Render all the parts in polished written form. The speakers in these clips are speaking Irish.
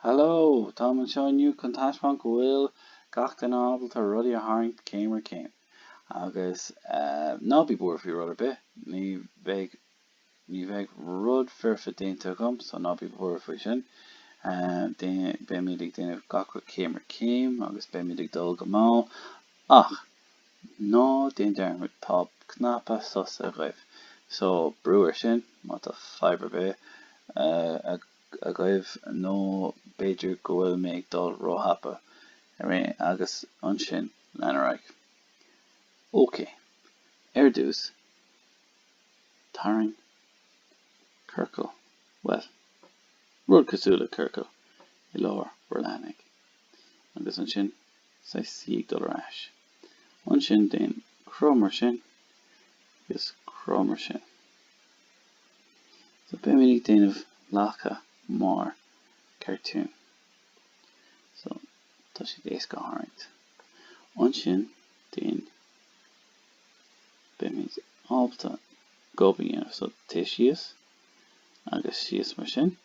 Hello! Táim anseo inniu chun taispeáint go bhfuil gach duine ábalta rudaí a tharraingt céim ar chéim. Agus ná bí buartha faoi rud ar bith, ní bheidh ní bheidh rud foirfe déanta agam, so ná bí buartha faoi sin. Beimid ag déanamh gach rud céim ar chéim agus beimid ag dul go mall. Ach ná déan dearmad, tá cnaipe sosa agaibh, so brú air sin má tá fadhb ar bith agaibh nó b'fhéidir go bhfuil mé ag dul róthapa ar aon agus ansin lean ar aghaidh. Ok, ar dtús, tarraing ciorcal, bhuel, rud cosúil le ciorcal i lár bhur leathanaigh agus ansin saghas C ag dul ar ais. Ansin déan cruth mar sin agus cruth mar sin. So beimid ag déanamh lacha mar cartoon. So tá siad éasca a tharraingt. Ansin déan beimid ábalta gob a dhéanamh. So téigh síos agus síos mar sin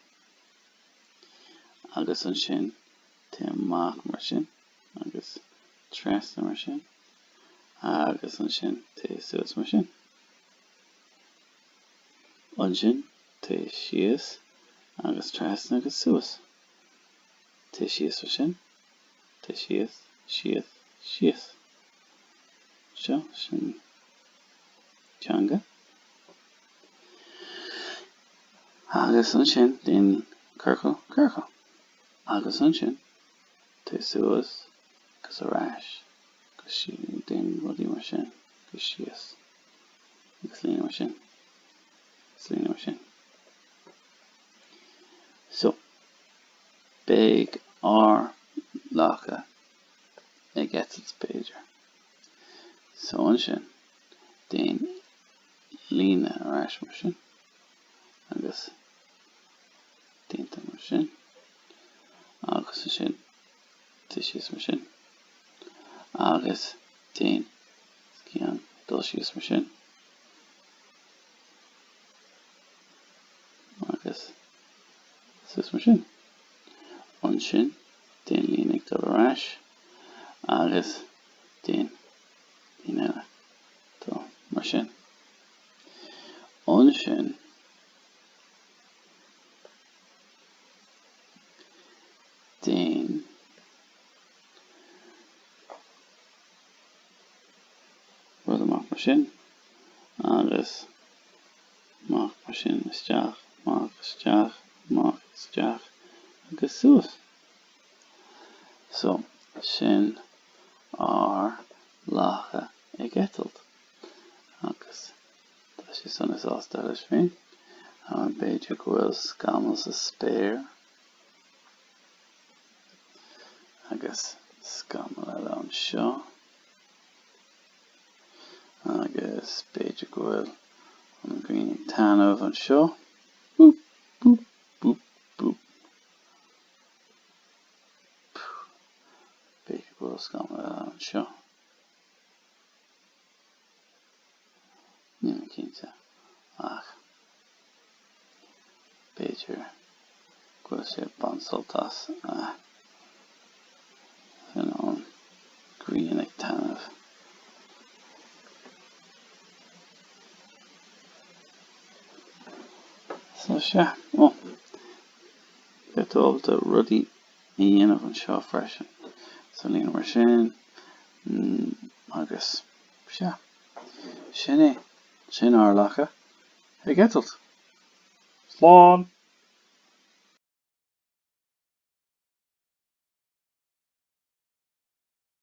agus ansin Téigh amach mar sin agus trasna mar sin agus ansin téigh suas mar sin. Ansin téigh síos agus trasna agus suas. Téigh síos mar sin, téigh síos, síos, síos. Seo, sin teanga. Agus ansin déan ciorcal, ciorcal. Agus ansin, téigh suas agus ar ais agus déan rudaí mar sin agus síos agus líne mar sin agus líne mar sin. So, beidh ár lacha ag eitilt b'fhéidir. So ansin, déan líne ar ais mar sin agus déanta mar sin agus ansin téigh síos mar sin agus déan scian dul síos mar sin agus suas mar sin. Ansin déan líne ag dul ar ais agus déan líne eile dul mar sin. Ansin Déan rud amach mar sin agus amach mar sin, isteach, amach, isteach, amach, isteach agus suas. So, sin ár lacha ag eitilt agus Tá sé sona sásta leis féin. B'fhéidir go bhfuil scamall sa spéir agus scamall eile anseo agus b'fhéidir go bhfuil an ghrian ag taitneamh anseo. Boop, boop, boop, boop. B'fhéidir go bhfuil scamall eile anseo. Níl mé cinnte, ach b'fhéidir go bhfuil sé ag baint sult as sin an ghrian ag taitneamh. So sea, ó, beidh tú ábalta rudaí a dhéanamh anseo freisin. So líne mar sin, agus sea. Sin é. Sin ár lacha ag eitilt. Slán!